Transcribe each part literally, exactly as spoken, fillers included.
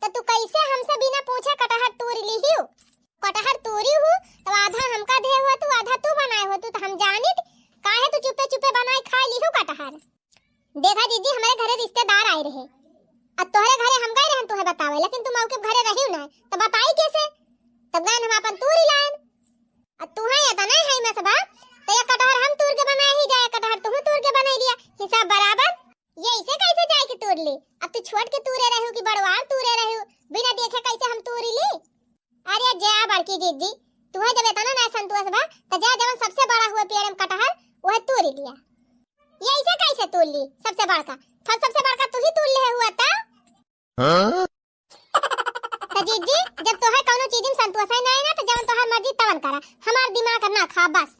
तो तू कैसे हमसे बिना पूछे कटहर तूर लिहियो? कटहर तूरी हूँ तो आधा हमका दे हो तू, आधा तू बनाए हो तू, तो हम जानित काहे तू चुपे चुपे बनाए खाए लिहू कटहर। देखा जीजी, हमरे घरे रिश्तेदार आए रहे, अब तोहरे घरे हम गए रहन तुहे बतावे, लेकिन तुम मौके घरे रही ना, तो बताई कैसे? तब गए हम अपन तूरी लायन। अब तुहे इतना है मसबा, तो ये कटहर हम तूर के बनाए ही जाए, कटहर तुहू तूर के बनाई लिया, हिसाब बराबर। ये इसे कैसे जाए के तूर ली? अब तू छोट के तूरे रहू कि बड़वार तूरे रहू, बिना देखे कैसे हम तूरी ली? अरे जा बड़की जीजी, तुहे जब इतना ना संतोष बा, तो जा जवन सबसे बड़ा हुए पेड़ में कटहर, वह तूरी लिया। ये इसे कैसे तूर ली? सबसे बड़का फल, सबसे बड़का तू ही तूर ले हुआ था। हाँ? तो जीजी, जब तोहे कौनो चीज में संतोष है ना, ना, तो जवन तोहार मर्जी तवन करा, हमार दिमाग ना खा बस।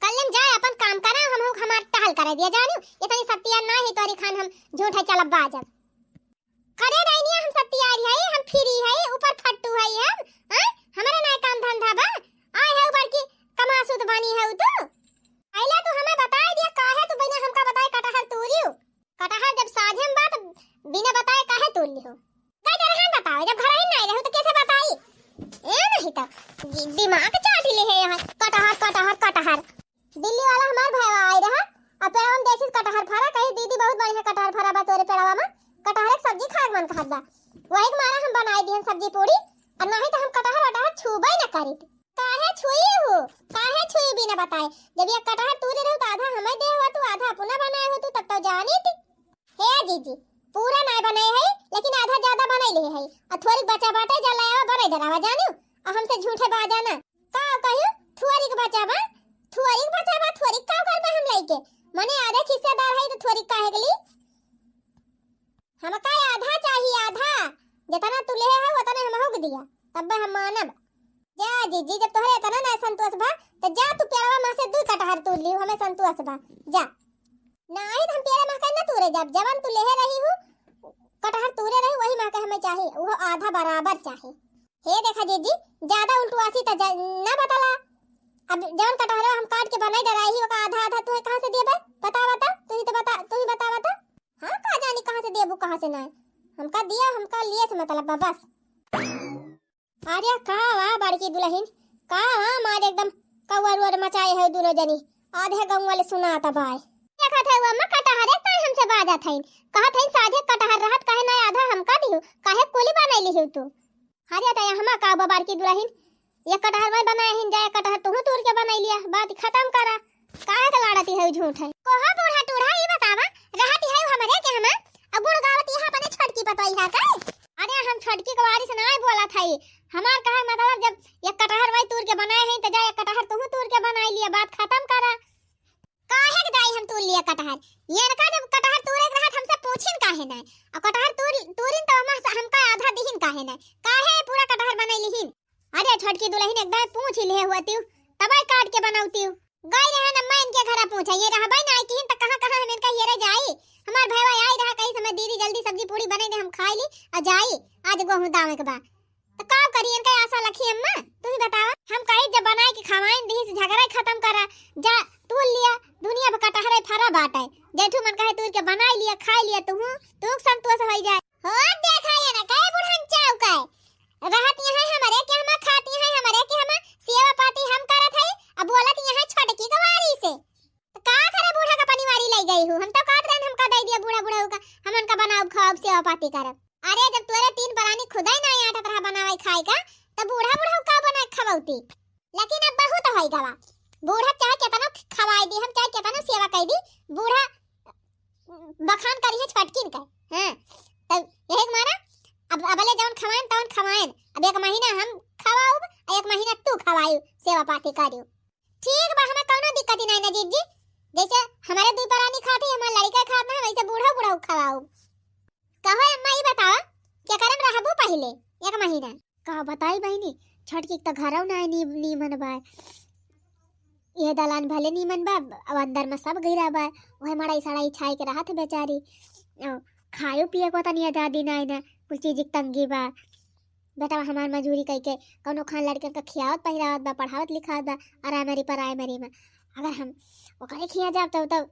कल में जाए अपन काम करा, हम हो हमार टहल करे दिया जानियो, इतनी सत्तिया ना ही तोरी खान हम झूठे चलब बाजब। अरे डाइनिया, हम सत्तियारी है, हम फ्री है, ऊपर फट्टू है हम, हाँ? हमारे ना काम धंधा बा, आए है बड़की कमासुत बनी है तू। पहले तू हमें बताई दिया, काहे तू बिना हमका बताए कटहर तूरियो? कटहर जब साझे में बा, तो बिना बताए काहे तूर लिहो? का जरहन बताओ, जब घर ही नहीं रहू, तो कैसे बताई? ए नहीं तो दि-, दिमाग चाट ले है यहाँ, कटहर, कटहर, कटहर। दिल्ली वाला हमार भैया आए रहा, और पेड़वा में देखिस कटहर फरा, कही, "दीदी, बहुत बढ़िया कटहर फरा बा तोरे पेड़वा में, कटहर एक सब्जी खाए के मन कहत बा।" वही के मारा हम बनाए दिहन सब्जी पूरी, और नहीं तो हम कटहर वटहर छूबे न करीत। काहे छुई हो? काहे छुई बिना बताए? जब ये कटहर तूरे रहू तो आधा हमें दे हो तू, आधा अपना बनाए हो तू, तब तो जानित। हे जीजी, पूरा नाय बनाए है, लेकिन आधा ज्यादा बनाई ले है। आ थोड़ी बचा बाटे, जा ले आवा, बनाई डरावा जानियो। आ हमसे झूठे बाजा ना। का कहियो? थोड़ी के बचा बा, थोड़ी के बचा बा, थोड़ी का करबे हम लइके? मने आधे हिस्सेदार है तो थोड़ी काहे के ली? हमका आधा चाहिए, आधा। जितना तू ले है, उतने हम हुक दिया, तब हम मानब। जा जीजी, जब तोहरे इतना ना संतोष बा, तो जा तू पेड़वा में से दू कटहर तू लियो, हमें संतोष बा। जा। नाही तो हम पेड़े महके ना तूरे जाब, जवन तू लेहे रही हूँ, कटहर तूरे रही, वही महके हमें चाही, वो आधा बराबर चाही। हे देखा जीजी, ज्यादा उल्टुआसी त जा-, ना बताला। अब जवन कटहरवा हम काट के बनाई डराई ही, ओका आधा आधा तुहे कहाँ से देबे? बता, बता, तू ही तो बता, तू ही बता, बता। हाँ, का जानी कहाँ से देबू, कहाँ से ना। हमका दिया, हमका लिए से मतलब बा, बस। अरे का वा बड़की दुलहिन, का वा मार एकदम कौआ रुअर मचाए है दुनो जनी, आधे गाँव वाले सुनात बाय। देखत है वो अम्मा कटहरे ताई हमसे बाजत हईन, कहत हईन साझे कटहर रहत काहे ना आधा हमका दिहु, काहे कुली बनाई लिहु तू? अरे त हमा का बा बड़की दुलहिन, ये कटहर मैं बनाए हिन जाए कटहर तुहू तूर के बनाई लिया, बात खत्म करा। काहे के लड़ती है झूठ है? कोहा बूढ़ा टूढ़ा ई बतावा, रहती है हमरे के हमा, अब गुण गावती है अपने छोटकी पतोई है का? अरे हम छोटकी के वारी से नाय बोलत हई। हमार कहे मतलब जब एक कटहर वही तूर के बनाए हैं तो जा एक कटहर तुहू तूर के बनाई लिया, बात खत्म करा। काहे के जाई हम तूर लिया कटहर? ये इनका जब कटहर तूरे के रहत हमसे पूछिन काहे ना? और कटहर तूर, तूरिन तो हम, हमका आधा दिहिन काहे ना? काहे पूरा कटहर बनाई लिहिन? अरे छोटकी दुलहिन एकदम पूछ ही ले हुआ तिउ, तबै काट के बनाऊ तिउ। गई रहे अम्मा इनके घरा पूछा, ये रहबै ना आई किहिन त कहाँ कहाँ हम इनका हेरे जाई। हमार भैया आई रहा कही समय दीदी जल्दी सब्जी पूरी बने दे हम खाई ली और जाई, आज गोहूँ दावे के बा। तो का करी इनका आशा लखी अम्मा, तू ही बतावा। हम कही जब बनाए के खवाइन दही से झगड़ा ही खत्म करा, जा तू लिया दुनिया भर कटहरे फरा बाटे, जैठू मन कहे तूर के बनाई लिया खाई लिया तू, तू संतोष हो जाए। हो देखा ये ना कहे बुढ़न चाव कहे रहत यहाँ हमरे के हमा खाती है, हमरे के हमा सेवा पाती हम करत है, अब बोलत यहाँ छोटकी गवारी से। तो का करे बूढ़ा का पनिवारी ले गई हूँ? हम तो कहत रहन हमका दे दिया बूढ़ा बूढ़ा का, हम उनका बनाओ खाओ सेवा पाती करब। अरे जब तोरे तीन परानी खुदा ही ना आटत रहा बनावे खाए का, तो बूढ़ा बूढ़ा का बना खवौती। लेकिन अब बहुत होई गवा, बूढ़ा चाहे केतनो खवाई दी हम, चाहे केतनो सेवा कर दी, बूढ़ा बखान करी है छोटकिन के। हाँ, तब यही के मारा अब अबले जौन खवाएन तौन खवाएन, अब एक महीना हम खवाउब, आ एक महीना तू खवायु, सेवा पाती करियो। ठीक बा, हमें कौनो दिक्कत ही नहीं ना जीजी, जैसे हमारे दू परानी खाती, हमारे लड़का खात ना, वैसे बूढ़ा बूढ़ा खवाउब। कहो अम्मा, ई बताओ, केकरे में रहबू पहिले एक महीना? का बताई बहिनी, छोटकी के त घरौ ना नी-, नीमन बा। ये दलान भले नीमन बा, अब अंदर में सब गिरा बा। वह मड़ई सड़ई छाई के रहत है बेचारी। अ, खायो पिए को तनी आजादी ना है ना, कुल चीज की तंगी बा। बेटा हमार मजूरी कई के कौनो खान लड़कन का खियावत पहिरावत बा, पढ़ावत लिखावत बा, अरामरी परामरी में। अगर हम ओकरे खिया जाब तब, तब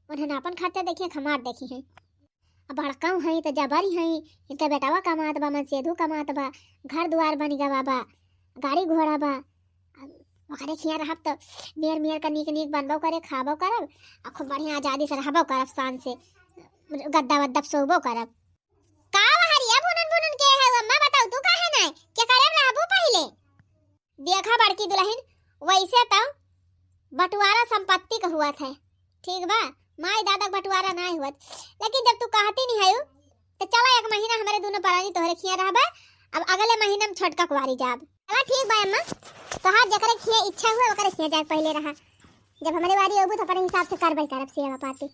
उन्हें ना अपन खर्चा देखिए, हमार देखी है। अब बड़कऊ हई त जबरी हई, इनका बेटवा कमात बा, मनसेधू कमात बा, घर दुआर बन गवा बा, गाड़ी घोड़ा बा। अब ओकरे खिया रहब त मेर मेर का नीक नीक बनबो करे, खाबो करब, आ खूब बढ़िया आजादी से रहबो करब, शान से गद्दा वद्दा पे सोबो करब। का हरिया बुनन बुनन के है अम्मा, बताऊ तू काहे नाय? के करे रहबू पहिले? देखा बड़की दुलहिन, वैसे त बंटवारा संपत्ति क हुवत है, ठीक बा, माई दादा क बंटवारा नाय हुवत, लेकिन जब तू कहती नहीं हयू, त चला एक महीना हमरे दुनो परानी तोहरे खिया रहबे, अब अगले महीना में छोटका कुआरी जाब। चला ठीक बा अम्मा, तोहार जेकरे खिया इच्छा हुवे ओकरे खिया जाए पहिले रहा, जब हमरे वारी अबू त अपने हिसाब से करबे करब सेवा पाती।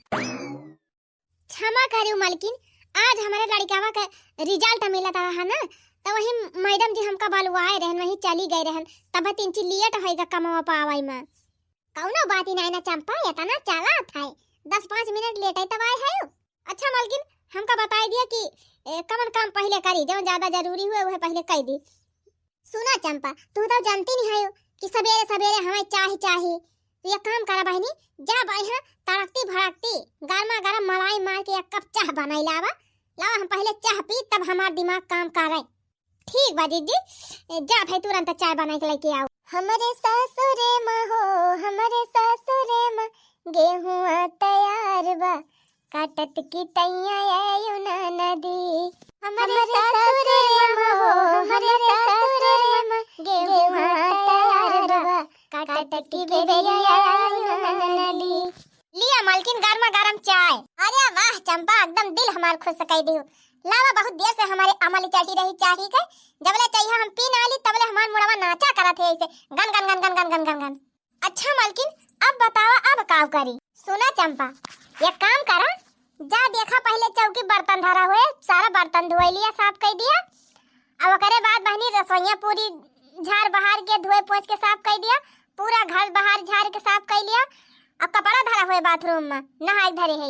क्षमा करियो मलकिन, आज हमरे लड़िकावा के result मिलत रहा ना, त वही मैडम जी हमका बलवाए रहन, वही चली गए रहन, तब तीन ची late होइगा कमवा पावई में। कौनो बात ही नाय ना चंपा, इतना चला था, दस पाँच मिनट late है तब आए है। अच्छा मलकिन, हमका बताई दिया कि ए, कवन काम पहिले करी, जौन ज्यादा जरूरी हुवे वह पहिले कई दी। सुना चंपा, तू तो जानती नहीं है कि सबेरे सबेरे हमें चाही चाही। तू एक काम करा बहिनी, जा बढ़िया तड़कती भड़कती गर्मा गर्म मलाई मार के एक कप चाह बनाई लावा। लावा हम पहिले चाह पी तब हमार दिमाग काम करे। ठीक बा जीजी, ए, जा भाई तुरंत चाय बनाई के लेके आओ। हमरे ससुरे मा हो, हमरे ससुरे मा गेहुआ तैयार बा, काटत की तैया आयो ना नदी। हमरे ससुरे मा हो, हमरे ससुरे मा गेहुआ तैयार बा, काटत की बेरिया आयो ना नदी। लिया मलकिन गर्मा गरम चाय। अरे वाह चंपा, एकदम दिल हमार खुश कई दियो। लावा, बहुत देर से हमारे अमली चढ़ी रही चाही के, जबले चाहिए हम पी ना ली तबले हमार मुड़वा नाचा करत है ऐसे गन गन गन गन गन गन गन गन। अच्छा मलकिन, अब बतावा, अब का करी? सुना चंपा, एक काम करा, जा देखा पहिले चौकी बर्तन धरा हुए, सारा बर्तन धोए लिया, साफ कई दिया। अब ओकरे बाद बहिनी रसोइया पूरी झाड़ बहार के, धोए पोंछ के साफ कई दिया, पूरा घर बहार झाड़ के साफ कई लिया। अब कपड़ा धरा हुए bathroom में, नहाए धरे है,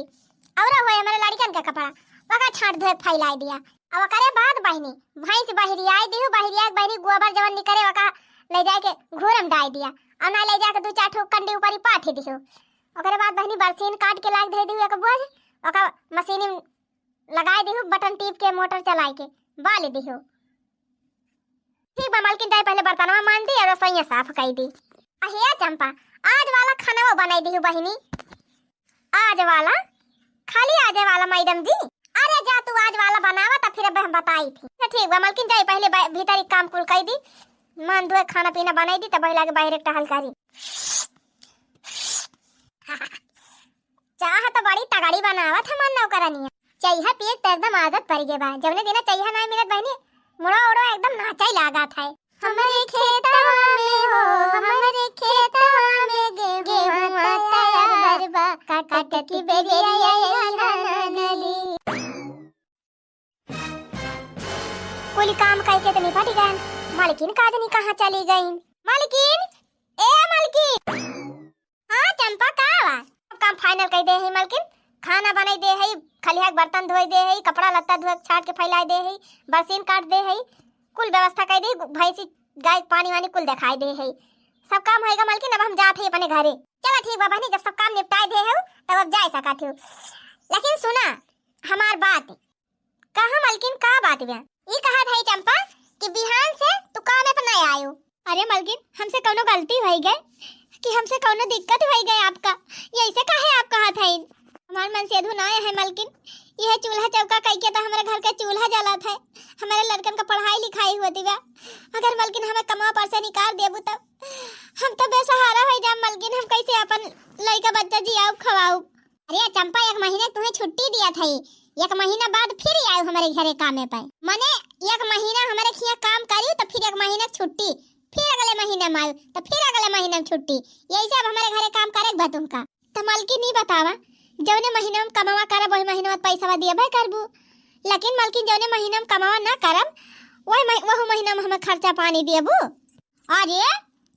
और हुए हमारे लड़िकन के कपड़ा, ओका छांट धोए फैलाई दिया। अब ओकरे बाद बहिनी भैंस बहरियाए दिहु, बहरिया के बहिनी गोबर जवन निकरे ओका ले जाए के घूर में डाल दिया, और ना ले जाके दू चार ठो कंडी ऊपर ही पाथी दिहु। ओकरे बाद बहिनी बरसीन काट के लाग धे दिहु एक बोझ, ओका मशीनी में लगाए दिहु, बटन टीप के मोटर चलाए के बाल दिहु। ठीक बा मलकिन, जाए पहले बर्तनवा मान दी और रसोइया साफ कई दी। अहिया चंपा, आज वाला खाना वो बनाई दिहु बहिनी। आज वाला? खाली आज वाला मैडम जी? अरे जा तू आज वाला बनावा त फिर अब हम बताई थी। अच्छा ठीक बा मलकिन, जाई पहले बा-, भीतर एक काम कुल कई दी, मान धोए खाना पीना बनाई दी, तब पहले आगे बाहर एक टहल करी। चाह तो बड़ी तगड़ी बनावत हमार नौकरनिया। चइहा पिए के तो एकदम आदत पड़ गए बा। जौने दिना चइहा ना मिलत बहिनी, मुड़ो उड़ो एकदम नाचे लागत है। हमरे खेतवा में हो, हमरे खेतवा में गेहुआ तैयार बा, काट के बेरिया आइहा ना नदी। कुल काम कई के तो निपट गए, मलकिन का जनी कहाँ चली गई? मलकिन, ए मलकिन। हाँ चंपा, का बा? सब काम final कई दे है मलकिन, खाना बनाई दे है, खलिहा के बर्तन धोई दे है, कपड़ा लत्ता धोए के छाट के फैलाई दे है, बरसीन काट दे है, कुल व्यवस्था कई दे, भैंसी गाय के पानी वानी कुल देखाई दे है। सब काम होइगा मलकिन, अब हम जात है अपने घरे। चला ठीक बा बहिनी, जब सब काम निपटाए दे है तब अब जाए सकत हो। लेकिन सुना हमार बात। कहा मलकिन, का बात बा? ई कहत है चंपा कि बिहान से तू काम पे नहीं आयो। अरे मलकिन, हमसे कौनो गलती होई गए कि हमसे कौनो दिक्कत होई गए आपका? ये ऐसे काहे आप कहत हईन? हमार मनसेधु ना है मलकिन, यह चूल्हा चौका कई के तो हमारे घर के चूल्हा जलत है, हमारे लड़कन का पढ़ाई लिखाई होती बा। अगर मलकिन हमें कमवा पर से निकाल देबू तब हम तो बेसहारा हो जाम मलकिन, हम कैसे अपन लड़का बच्चा जियाऊ खवाऊ? अरे चंपा, एक महीने तुम्हें छुट्टी दिया था, एक महीना बाद फिर आयो हमारे घरे कामे पे। मने एक महीना हमारे खिया काम करियो तो फिर एक महीना छुट्टी, फिर अगले महीना में आयो तो फिर अगले महीना में छुट्टी। यही से अब हमारे घरे काम करे के बा तुमका। तो मलकिन ई बतावा, जौने महीना में कमावा करब वही महीना में पैसा दिए भाई करबू, लेकिन मलकिन जौने महीना में कमावा ना करब वही मही-, वहू महीना में हमें खर्चा पानी देबू। अरे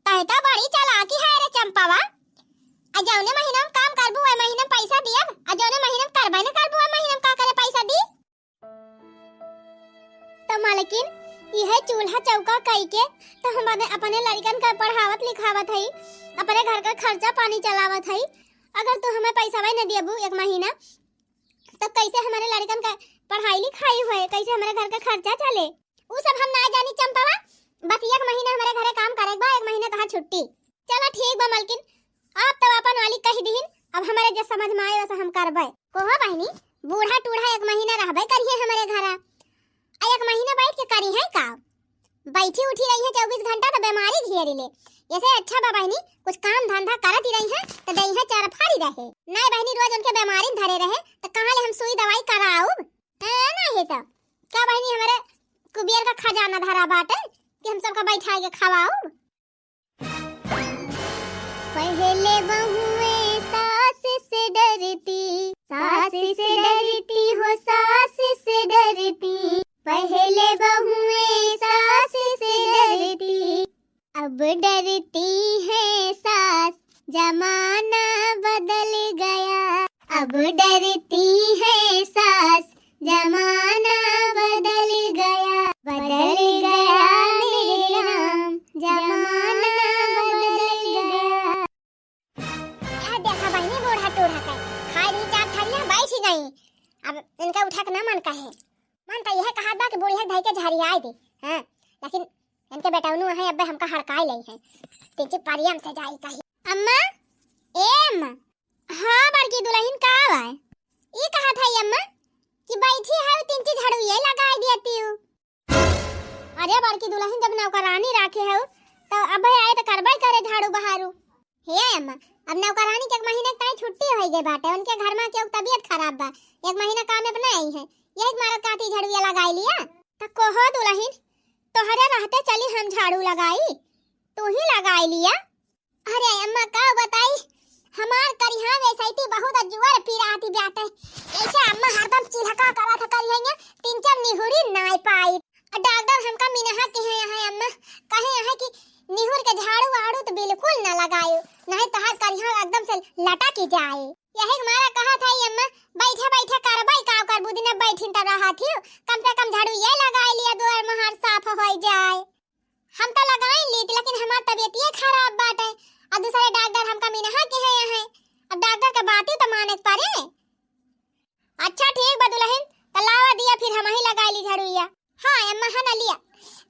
तय तो बड़ी चालाकी है रे चंपावा, आ जौने महीना में काम करबू वही महीना में पैसा दियब, आ जौने महीना में करबे न करबू वही महीना में का करे पैसा दी? तो मलकिन, यह चूल्हा चौका कई के तो हम अपने, अपने लड़कन का पढ़ावत लिखावत हई, अपने घर का खर्चा पानी चलावत हई। अगर तू हमें पैसा न दियबू एक महीना, तो कैसे हमरे लड़कन का पढ़ाई लिखाई होए, कैसे हमरे घर का खर्चा चले, उ सब हम ना जानी चंपावा। बस एक महीना हमरे घरे काम करे के बा, एक महीना तहार छुट्टी। चला ठीक बा मलकिन, आप तब अपन वाली कहि दिहिन, अब हमरे जे समझ में आए वैसे हम करबे। कहो बहिनी, बूढ़ा टूढ़ा एक महीना रहबे करिहे हमरे घरा, आ एक महीना बैठ के करिहे का? बैठी उठी रहिहे चउबीस घंटा तो बीमारी घेरी ले। ऐसे अच्छा बा बहिनी, कुछ काम धंधा करत ही रहिहे तो देहिया चरफारी रहे। नहीं बहिनी, रोज उनके बीमारी धरे रहे तो कहाँ ले हम सुई दवाई कराउब? ए, नहीं तो का बहिनी, हमरे कुबेर का खजाना धरा बाटे कि हम सबका बैठा के खवाउब? पहले बहुएं सास से डरती, सास से डरती हो, सास से डरती। पहले बहुएं सास से डरती, अब डरती है सास, जमाना बदल गया। अब डरती है सास, जमाना बदल गया, बदल गया मेरे राम, जमाना बदल गया। यह देखा बहिनी, बूढ़ा टूढ़ा के खाए रही चार थारियां, बैठ ही गई। अब इनका उठा के ना मन कहे, मन तो यह कहा बा कि बूढ़िया धई के झरियाए दे, हाँ, लेकिन इनके बेटौनू है, अब्बे हमका हड़काए लई है। तिनची परियम से जाई कही। अम्मा, ए अम्मा। हाँ बड़की दुलहिन, का बा? ई कहा था अम्मा कि बैठी है, तिनची झाड़ू ये लगाए दिया तिउ। अरे बड़की दुलहिन, जब नौकरानी राखे है तो अब्बे आए तो करबे करे झाड़ू बहारू। हे अम्मा, अब नौकरानी के एक महीने के ताई छुट्टी होई गई बाटे, उनके घर में केहू तबियत खराब बा, एक महीना काम में ना आई है, यही मारत कहती झाड़ू ये लगाए लिया। तो कहो दुलहिन, तोहरे रहते चली हम झाड़ू लगाई, तू ही लगाई लिया। अरे अम्मा का बताई, हमार करिहा वैसैती बहुत जुआर पी रहती बाटे। ऐसे अम्मा हरदम चिल्हका करत करिहैया, तीन चार निहुरी नाय पाई। और डॉक्टर हमका मिनहा के हैं यहाँ अम्मा, कहे हैं कि निहुर के झाड़ू वाड़ू तो बिल्कुल ना लगायो, नहीं तो हर करिहा एकदम से लटक ही जाए। यही के मारा कहा था अम्मा, बैठे बैठे करबाई का करबू, दिन बैठिन तो रहत ही, कम से कम झाड़ू ये लगाए लिया, दुआर महार साफ हो जाए। हम तो लगाई लीत, लेकिन हमार तबियतिये खराब बाटे। और दूसरे डॉक्टर हमका मिनहा के हैं यहाँ। अब डॉक्टर के बातें तो माने के पड़े। अच्छा ठीक बा दुलहिन, तो लावा दिया फिर हम ही लगाई ली झाड़ुइया। हाँ अम्मा, है ना लिया,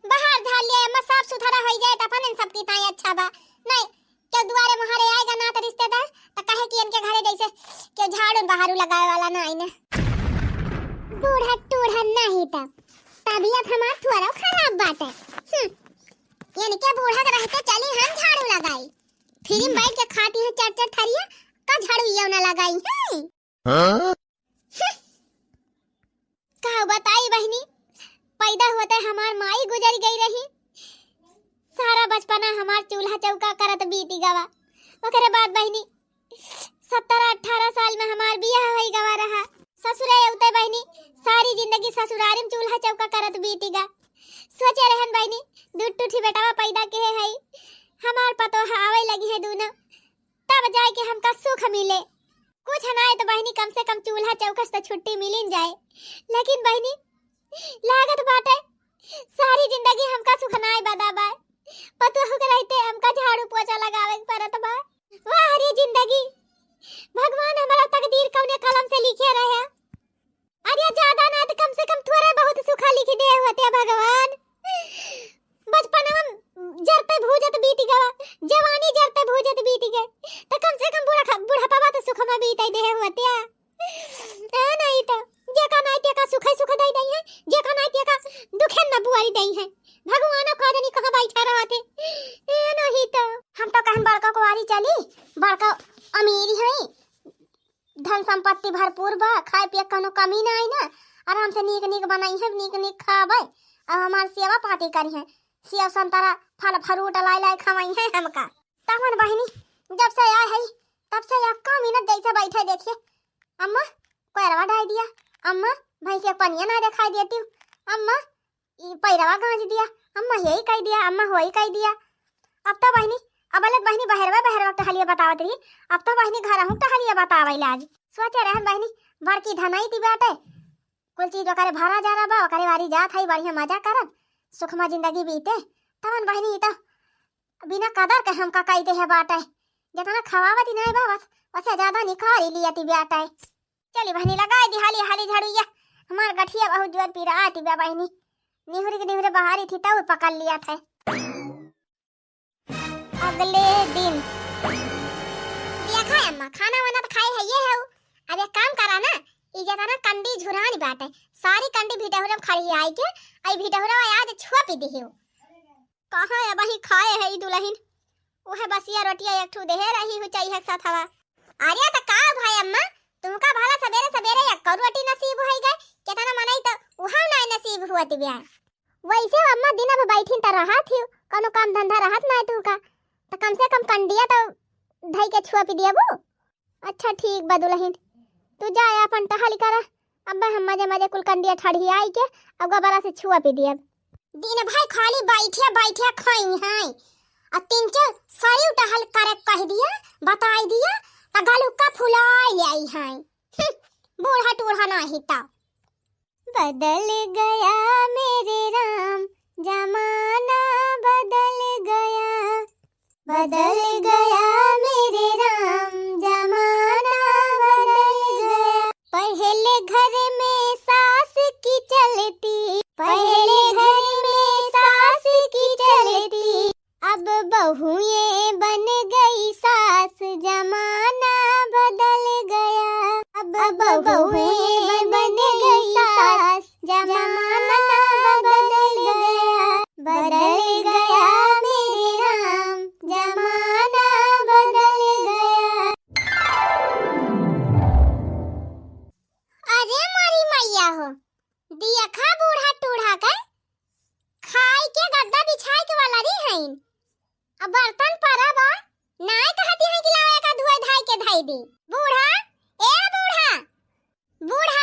बाहर झाड़ लिया अम्मा, साफ सुथरा हो जाए तो अपन इन सबकी ताई अच्छा बा। नहीं, केहू दुआरे मुहारे आएगा ना तो रिश्तेदार, तो कहे कि इनके घरे जैसे केहू झाड़ू बहारू लगावे वाला ना आई ना। बूढ़ा टूढ़ा नहीं तो तबियत हमार थोड़ा खराब बाटे। हम्म, इनके बूढ़ा के रहते चली हम झाड़ू लगाई। फ्री में बैठ के खाती हैं चार चार थरिया, का झाड़ू ये ना लगाई है? हाँ? का बताई बहिनी, पैदा होते हमार माई गुजर गई रही। सारा बचपना हमार चूल्हा चौका करत बीती गवा। ओकरे बाद बहिनी, सत्रह अठारह साल में हमार बियाह होई गवा रहा। ससुरे अउते बहिनी, सारी जिंदगी ससुरारी में चूल्हा चौका करत बीती गा। सोचे रहन बहिनी, दू ठो बेटवा पैदा के है, हमार पतोह आवे लगी है दूनो, तब जाए के हमका सुख मिले। कुछ ना आए तो बहिनी, कम से कम चूल्हा चौका से तो छुट्टी मिलिन जाए। लेकिन बहिनी, लागत बाटे सारी जिंदगी हमका सुख ना आए बदा बाए। पतोह के रहते हमका झाड़ू पोछा लगावे के पड़त बा। वाह रे जिंदगी, भगवान हमारा तकदीर कौने कलम से लिखे रहे। अरे ज्यादा ना तो कम से कम थोड़ा बहुत सुखा लिख दे होते भगवान। बचपनवा जरते भूजत बीत गवा, जवानी जरते भूजत बीत गए, तो कम से कम बूढ़ा, बुढ़ापा तो सुख में बीते दे होते। ए नहीं तो जेका नहीं तेका सुखे सुख दई दई है, जेका नहीं तेका दुखे न बुआरी दई है। भगवान का जनी कहाँ बैठा रहते। ए नहीं तो हम तो कहन बड़का कुआरी चली, बड़का अमीर है, धन संपत्ति भरपूर बा, खाए पिए के कौनो कमी ना आई ना, आराम से नीक नीक बनाई है, नीक नीक खाबे, और हमार सेवा पाती करी है, सेव संतरा फल फ्रूट लाई लाई खवाई है हमका। तमन बहिनी जब से आए है तब से एक मिनट जैसे बैठे देखिए, अम्मा कोयरवा डाल दिया, अम्मा भैंस के पनिया ना दिखाई देती हूँ, अम्मा ई पैरवा गांज दिया, अम्मा यही कह दिया, अम्मा वही कह दिया। अब तो बहिनी, अब अलग बहिनी बहरवा बहरवा टहलिया बतावत रही, अब तो बहिनी घर हूँ टहलिया बतावे लाग। सोचे रहन बहिनी, बड़की धनाई ती बाटे, कुल चीज ओकरे भरा जा रहा बा, ओकरे वारी जात है, बढ़िया मजा करब, सुखमा जिंदगी बीते। तवन बहिनी ई तो बिना कदर के हमका कह दे है बाटे, जितना खवावत ही नहीं बा बस, वसे ज्यादा निकाल ही लिया ती बाटे। चली बहिनी लगाइ दी हाली हाली झाड़ुइया, हमार गठिया बहुत जोर पिरात बा बहिनी। निहुरी के निहुरे बहारी थी तब पकड़ लिया था। अगले दिन। देखा अम्मा, खाना वाना तो खाए है ये है। अब एक काम करा ना, ई जेतना कंडी झुरान बाटे, सारी कंडी भिटहुरम खड़ी आई के, आई भिटहुरवा आज छुआ पी दिहियो। कहाँ अबही खाए है ई दुलहिन? उहे बसिया रोटिया एक ठू देहे रही हूँ चाही एक साथ हवा। अरे त का भाई अम्मा, तुमका भला सबेरे सबेरे एक रोटी नसीब होई गए, केतना मनई त उहाव नाय नसीब हुआ तिबिया। वैसे अम्मा दिन अब बैठिन त रहत ही, कौनो काम धंधा रहत नाय तुमका, त कम से कम कंडिया त धई के छुआ पी दियबू। अच्छा ठीक बा दुलहिन, तू जा आपन टहल करा, अब हम मजे मजे कुल कंडिया ठड़ियाई के अब गबरा से छुआ पी दियब। दिन भर खाली बैठे बैठे खाई हैं, आ तीन चार सरी टहल करे कह दिया, बताई दिया, त गलुक्का फुलाई आई हैं। हम्म, बूढ़ा टूढ़ा नाही त। बदल गया मेरे राम, जमाना बदल गया। बदल गया मेरे राम, जमाना बदल गया। पहले घर में सास की चलती, पहले घर में सास की चलती, अब बहुएं बन गई सास, जमाना बदल गया। अब बहुएं बन गई सास, जमाना बदल गया। बदल गया मेरे राम, जमाना बदल गया। अरे मोरी मैया हो, दियखा बूढ़ा टूढ़ा के खाई के गद्दा बिछाई के वाला रही हईन। अब बर्तन परा बा, नाय कहती हैं कि लावा एका धोए धाई के धाई दी। बूढ़ा, ए बूढ़ा, बूढ़ा,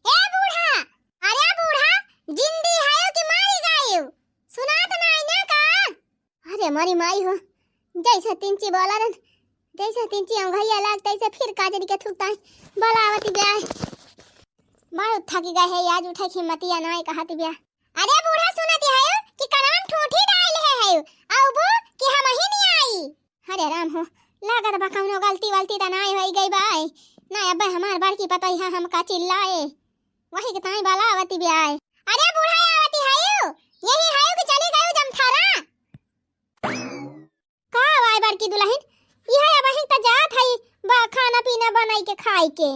ए बूढ़ा, अरे बूढ़ा, जिंदी हयो कि मारी गयो? सुनात नाय ना का? अरे मोरी माई हो, जैसे तिंची बोला रन, जैसे तिंची अंगैया लाग, तैसे फिर काजरी के थुकता है, बोलावती ब्याह। मारो थकी गए है, आज उठे की हिम्मतिया नाय कहती ब्याह। अरे बूढ़ा सुनती है कि कनाम ठूठी डाल है, है, आउबो कि हम ही नहीं आई। अरे राम हो, लागत बा कौनो गलती वलती त नाय होई गई बा। ना अबे हमार बड़की पतोहिया हमका चिल्लाए, वही के ताई बोलावती ब्याह। अरे बूढ़ा आवती है, यही है कि चली गई जमथारा? का वाय बड़की दुलहिन, इहे अबहिन त जात हई बा खाना पीना बनाई के खाई के।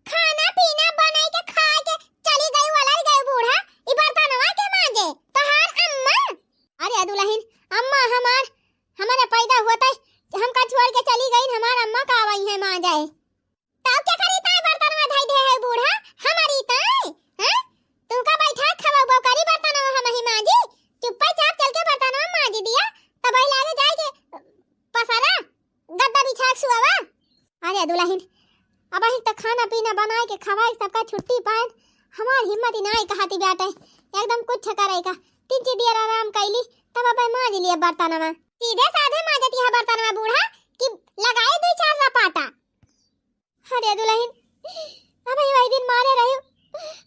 खाना पीना बनाई के खाई के चली गई वाला गई बूढ़ा, ई बर्तनवा के मांजे तोहार अम्मा? अरे दुलहिन, अम्मा हमार, हमारे पैदा हुआ तई हमका छोड़ के चली गई, हमार अम्मा का वही है मांजे? तब के करी ताई बर्तनवा धई दे है बूढ़ा, हमारी ताई, हैं? तुमका बैठा खवाबो करी बर्तनवा हम ही मांजी, चुप्पे चाप चल के बर्तनवा मांजी दिया, तब ही लागे जाए के पसारा, गद्दा बिछा के सुआवा। अरे दुलहिन, अबही त खाना पीना बनाए के खवाए सबका छुट्टी पाए, हमार हिम्मत ही नाय कहती बाटे, एकदम कुछ करे का। तीन चार दियर आराम कैली, तब अब मांज लिए बर्तनवा। सीधे साधे मांजती है बर्तनवा बूढ़ा कि लगाए दो चार रपाटा। अरे दुलहिन, अबही वही दिन मारे रही,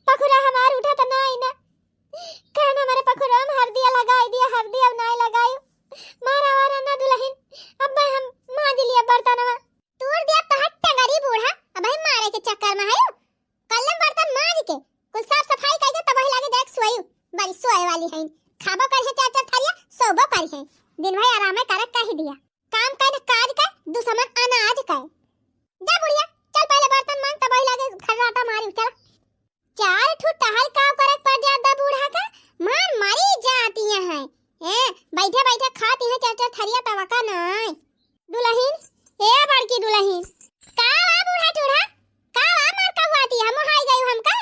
पखुरा हमार उठा त ना आई ना। कहना मारे पखुरा हम हरदिया लगाई दिया, हरदिया अब नाय लगाई। मारा वारा ना दुलहिन, अब हम मांज लिया बर्तनवा। तूर दिया तोहर टंगरी बूढ़ा, अबही मारे के चक्कर में हयो। कल्लम बर्तन मांज के, कुल साफ सफाई करके तब ही लागे जाए सोयू। बड़ी सोए वाली है, खाबो करी है चार चार थारिया, सोबो करी है। दिन भर आराम करत कही दिया। काम कर काज कर, दुश्मन अनाज कर। जा बुढ़िया, चल पहले बर्तन मांज, तब ही लागे खर्राटा मारी, चल। चार ठू टहल काव करक पड़ जात बा बूढ़ा का, मार मारी जाती हैं। ए, बैठे बैठे खाती हैं चार चार थरिया तवा का नाय। दुलहिन, ए बड़की दुलहिन, का वा बूढ़ा टूढ़ा, का वा मार कहुआती है, मोहाई गई हमका?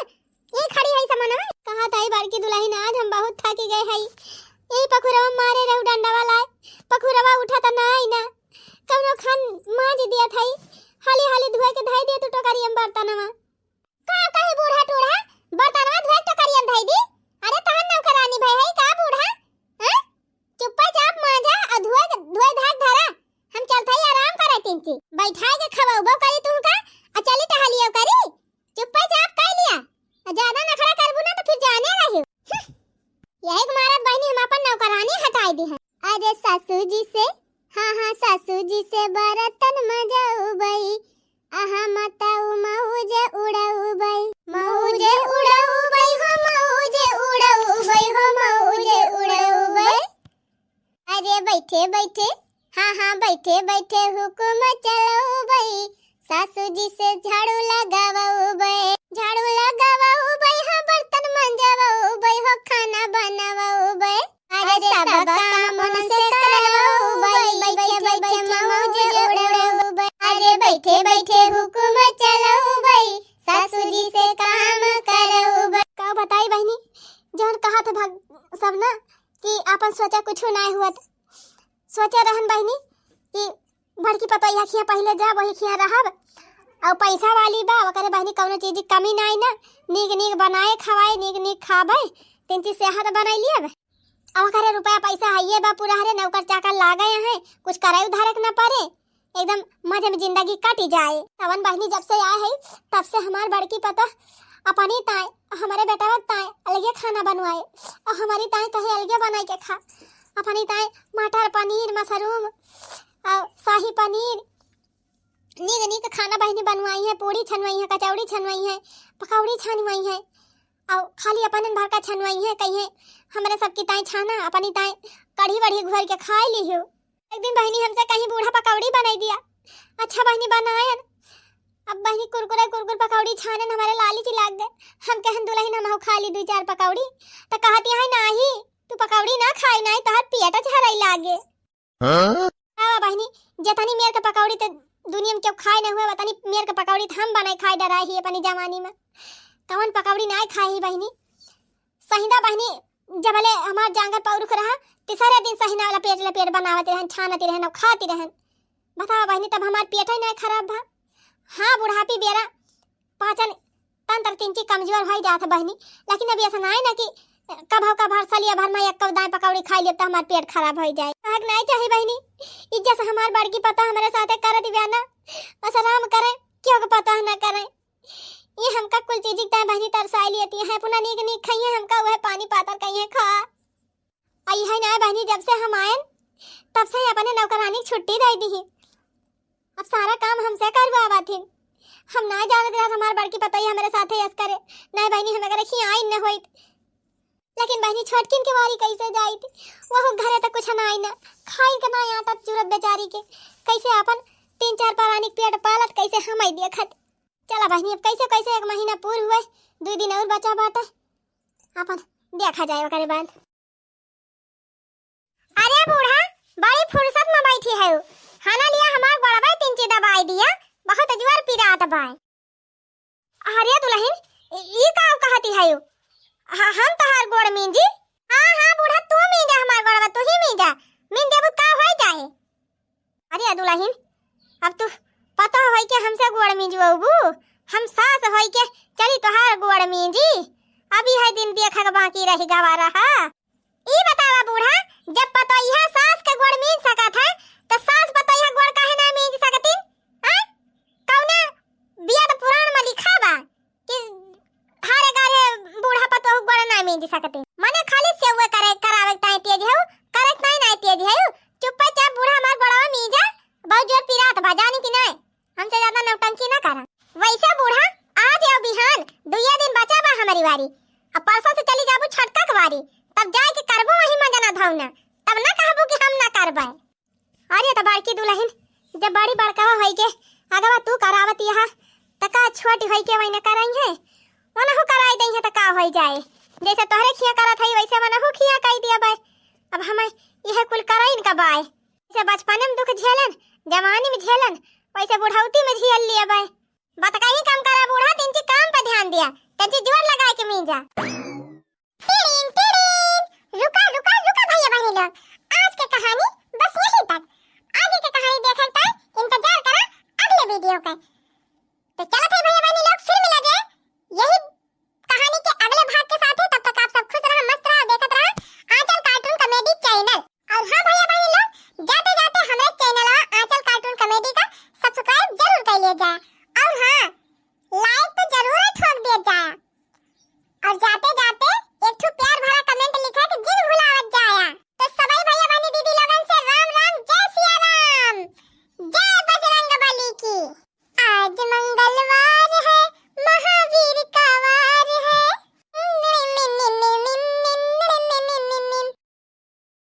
ये खड़ी है समनवा। कहा ताई बड़की दुलहिन, आज हम बहुत थकी गए हई। यही पखुरवा मारे रहू डंडा वाला, पखुरवा उठा त ना आई ना, कौनो खान मांज दिया थाई, हाली हाली धोए के धाई दिया तू टोकरिया में बर्तनवा। का कही बूढ़ा टूढ़ा, बर्तनवा धोए टोकरिया में धाई दी? अरे तहन नौकरानी भई है का बूढ़ा? हैं? चुप्पा चाप मांजा अ धोए, धोए धाक धरा। हम चलत हई आराम करे तिनची। बैठाए के खवउबो करी तुहका, अ चली टहलियो करी। चुप्पा चाप कई लिया। अ ज्यादा नखड़ा करबू ना तो फिर जाने रही। हम्म। यही के मारत बहिनी हम अपन नौकरानी हटाई दी है। अरे सासू जी से, हाँ, हाँ, सासू जी से बर्तन मजउबई, अहाँ मत से झाड़ू लगावउबै, झाड़ू लगावउबै, हाँ, बर्तन मंजवउबै हो, खाना बनवउबै। अरे सब काम उनसे करवउबै, बैठे बैठे मौज उड़उबै। अरे बैठे बैठे हुकुम चलउबै, सासू जी से काम करउबै। का बताई बहिनी, जौन कहत भग सब ना कि आपन सोचा कुछु नाय हुअत। सोचे रहन बहिनी कि बड़की पतोहिया खिया पहिले जाब, वही खिया रहब। अउ पैसा वाली बा, ओकरे बहिनी कउनो चीज की कमी नाई ना, नीक नीक बनाए खवाए, नीक नीक खाबे, तीन चीज सेहत बनाई लियब। अउ ओकरे रुपया पैसा हइये बा पूरा, हरे नौकर चाकर लागे हैं, कुछ करे उधारे के न परे, एकदम मजे में जिंदगी कटी जाए। तवन बहिनी जब से आए है, तब से हमार बड़की पतोह अपनी ताए, हमरे बेटवा ताए अलगे खाना बनवाए, अउ हमारी ताए कहे अलगे बनाई के खा। अपनी ताए मटर पनीर, मशरूम, अउ शाही पनीर, नीक नीक खाना बहिनी बनवाई है, पूड़ी छनवाई है, कचौड़ी छनवाई है, पकौड़ी छनवाई है, अउ खाली अपनन भर का छनवाई है, कही है हमरे सबकी ताए छाना, अपनी ताए कढ़ी बढ़ी घोर के खाए लिहो। एक दिन बहिनी हमसे कहीं बूढ़ा पकौड़ी बनाई दिया। अच्छा बहिनी बनायन। अब बहिनी कुरकुरे कुरकुर पकौड़ी छानन, हमारे लाली जी लाग गए। हम कहन दुलहिन हमहू खा ली दुई चार पकौड़ी। त कहती है नाही, तू पकौड़ी ना खाई, नाही तोहर पेट झरई लागे। हाँ? आवा बहिनी, जतनी मेर के पकौड़ी ते दुनिया में केहू खाए न हुए, वतनी मेर के पकौड़ी त हम बनाई खाए डराए ही अपनी जवानी में। कवन पकौड़ी नाय खाए ही बहिनी। सहिंदा बहिनी, जबले हमार जांगर पौरुख रहा, तीसरे दिन सहिना वाला पेट लपेट बनावत रहन, छानत रहन अउ खाती रहन। बतावा बहिनी, तब हमार पेट ही नाय खराब भा। हाँ, बुढ़ापी बेरा पाचन तंत्र तिंची कमजोर होइ जात है बहिनी, लेकिन अभी ऐसा नाय ना कि कभव कभार सलिया भर में एक दाएं पकौड़ी खाई लेब त हमार पेट खराब होइ जाए। कहक नाय चाही बहिनी, इज्जत से हमार बड़की पतोह हमरे साथे करत बिया ना, बस आराम करे, केहू के पतोह ना करे। ये हमका कुल चीज एकदम बहिनी तरसाई लियती है, अपना नीक नीक खाइए, हमका वह पानी पातर कहिए खा। आई है ना बहिनी, जब से हम आयन, तब से अपने नौकरानी के छुट्टी दे दी। अब सारा काम हमसे करवावत हिन। हम ना जानत रहत हमार बड़की पतोही हमरे साथे यस करे। नहीं बहिनी, हम अगर खियाइन न होइत। लेकिन बहिनी, छोटकिन के वारी कैसे जाइत? वहू घरे त कुछ नाई न, खाइन के नाई आटा चूरत बेचारी के। कैसे अपन तीन चार परानी के पेट पालत, कैसे हम आई देखत। चला बहिनी, अब कैसे कैसे एक महीना पूर हुए, दुई दिन और बचा बाटे, अपन देखा जाए ओकरे बाद। अरे बूढ़ा, बड़ी फुर्सत में बैठी है, हना लिया हमार गोड़वा तिंची दबाई दिया, बहुत जोर पिरात बाय। अरे दुलहिन, ई का कहती है? ह-, हम तोहार गोड़ मींजी? हाँ हाँ बूढ़ा, तू मींजा हमार गोड़वा, तू ही मींजा, मींज देबू का होइ जाए? अरे दुलहिन, अब तू पतोह होई के हमसे गोड़ मींजवबू, हम सास होई के चली तोहार गोड़ मींजी। अभी है दिन देखे के बाकी रही गवा रहा। ई बतावा बूढ़ा, जब पतोहिया सास के गोड़ मींज सकत है, त सास पतोहिया गोड़ काहे ना मींज सकतिन? आय? कौना बियाद पुराण में लिखा बा कि हारे गारे बूढ़ा पतोह गोड़ ना मींज सकते। मने खाली सेवे करे, करावे ताई तेज है, करे ताई ना तेज है। चुप्पे चाप बूढ़ा हमार गोड़वा मींजा, बहुत जोर पिरात बा, जानी कि नहीं? हमसे ज्यादा नौटंकी ना करा। वैसे बूढ़ा, आज अउ बिहान दुइये दिन बचा बा हमारी वारी। अब परसों से चली जाबू छोटका के वारी, तब जाए के करबू वही मजना धौना, तब ना कहबू कि हम ना करबे। अरे त बड़की दुलहिन, जब बड़ी बड़कावा होई के अगवा तू करावत यहा, त का छोटी होई के वही न कराई है? वनहु कराई दई है त का होई जाए? जैसे तोहरे खिया करत हई वैसे वनहु खिया कई दिया बाय। अब हम यह कुल कराइन का बाय? जैसे बचपने में दुख झेलन, जवानी में झेलन, वैसे बुढ़ौती में झेल लिया बाय। बतकही कम करा बूढ़ा, तिनची काम पे ध्यान दिया, तिनची जोर लगाए के मींजा। टिड़ीन, टिड़ीन। रुका, रुका, रुका भैया बहनी लोग, आज के कहानी बस यहीं तक। आगे के कहानी देखन तक इंतजार करा अगले वीडियो के। तो चलो